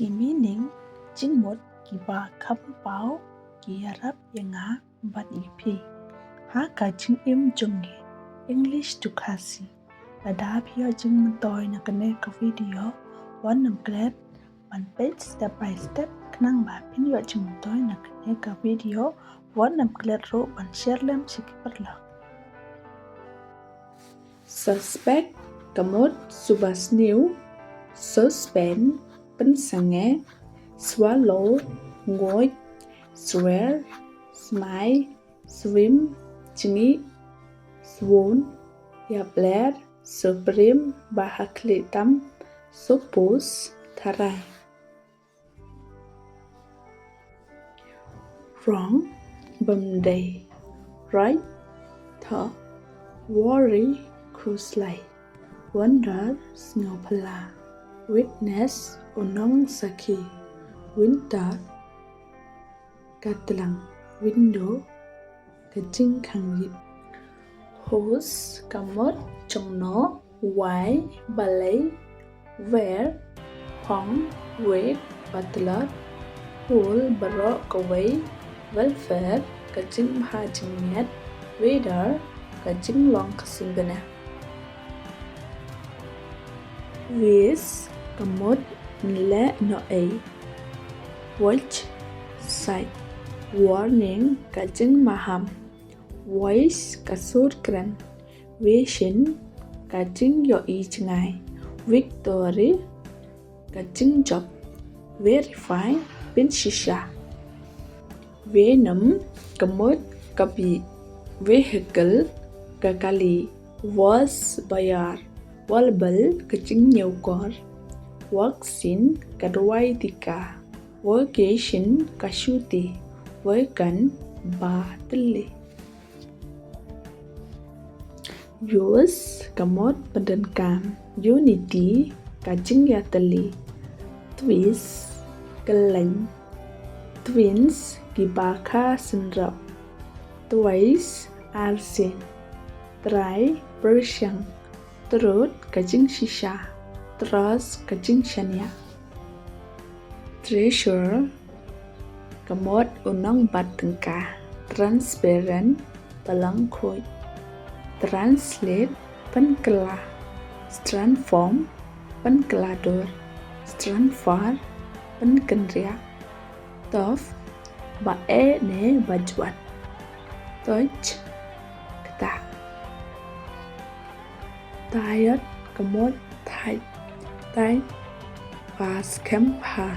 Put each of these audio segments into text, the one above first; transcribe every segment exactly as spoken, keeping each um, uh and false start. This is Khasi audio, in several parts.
Ki meaning jingmut kiba kham paw ki ïarap ïa nga bad ïa phi ha ka jingim jong ngi. English to Khasi. Lada phi ïoh jingmyntoi na kane ka video, wat nym klet ban peit step by step khnang ba phin ïoh jingmyntoi na kane ka video. Wat nym klet ruh ban share lem sha ki paralok. Suspect, ka mut suba sniew. Suspend, pynsangeh. Swallow, nguid. Swear, smai. Swim, jngi. Swoon, ïapler. Supreme, ba ha khlieh tam. Suppose, tharai. Wrong, bym dei. Right, thoh. Worry, khuslai. Wonder, sngewphylla. Witness, u nongsakhi. Winter, ka tlang. Window, ka jingkhang ïit. Whose, ka mut jongno. Why, balei. Where, hong. Wait, butler. Whole, baroh kawei. Welfare, ka jingbha jingmiat. Weather, ka jinglong ka suiñ bneng. Whose, ka mut nleh noh ei. Watch, sight. Warning, ka jingmaham. Voice, ka sur kren. Vision, ka jingïohi jngai. Victory, ka jingjop. Verify, pynshisha. Venom, ka mut ka bih. Vehicle, ka kali. Verse, ba ïar. Verbal, ka jingñiewkor. Vaccine, ka dawai tika. Vacation, ka shuti. Vacant, ba tylli. Use, ka mut pyndonkam. Unity, ka jingïatylli. Twist, kylleng. Twins, kiba kha synrop. Twice, arsien. Try, pyrshang. Truth, ka jingshisha. Trust, ka jingshaniah. Treasure, ka mut u nongbat tyngka. Transparent, ba long khuid. Translate, pynkylla. Transform, pynkylla dur. Transfer, pynkynriah. Tough, ba eh ne ba jwat. Touch, ktah. Tired, ka mut thait. Tight, ba skhem bha.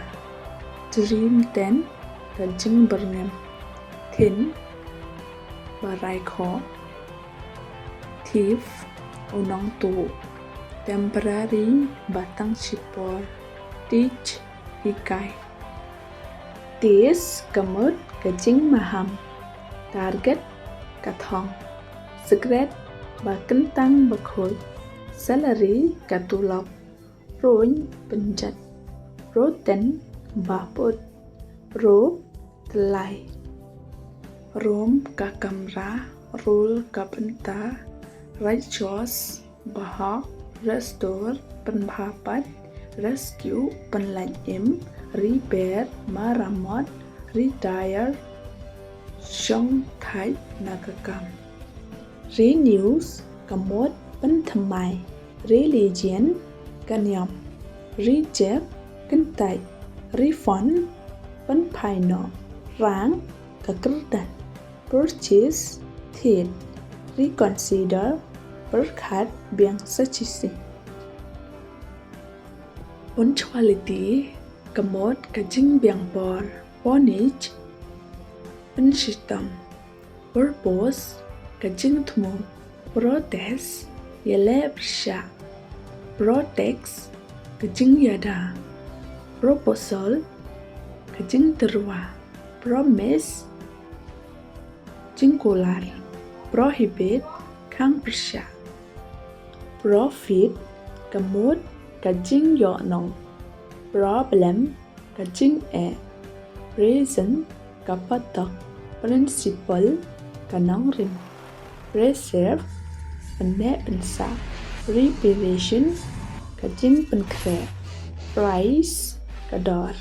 Dream tent, ka jingbyrngem. Thin, ba rai khoh. Thief, u nongtuh. Temporary, ba tang shipor. Teach, hikai. Tease, ka mut ka jingmaham. Target, ka thong. Secret, ba kyntang ba khuid. Salary, ka tulop. Ruin, pynjot. Rotten, ba put. Rope, tyllai. Room, ka kamra. Rule, ka bynta. Righteous, ba hok. Restore, pynbha pat. Rescue, pynlait im. Repair, maramot. Retire, shong thait na ka kam. Renew, ka mut pynthymmai. Religion, ka niam. Reject, kyntait. Refund, pynphai noh. Rang, ka kyrdan. Purchase, thied. Reconsider, pyrkhat biang sa shisien. Punctuality, ka mut ka jingbiang por. Punish, pynshitom. Purpose, ka jingthmu. Protest, ïaleh pyrshah. Protext, ka jingïada. Proposal, ka jingtyrwa. Promise, jingkular. Prohibit, khang pyrshah. Profit, ka mut ka jingïohnong. Problem, ka jingeh. Reason, ka patok. Principle, ka nongrim. Reserve, pynneh pynsah. Reparation, ka jingpynkhreh. Price, ka dor.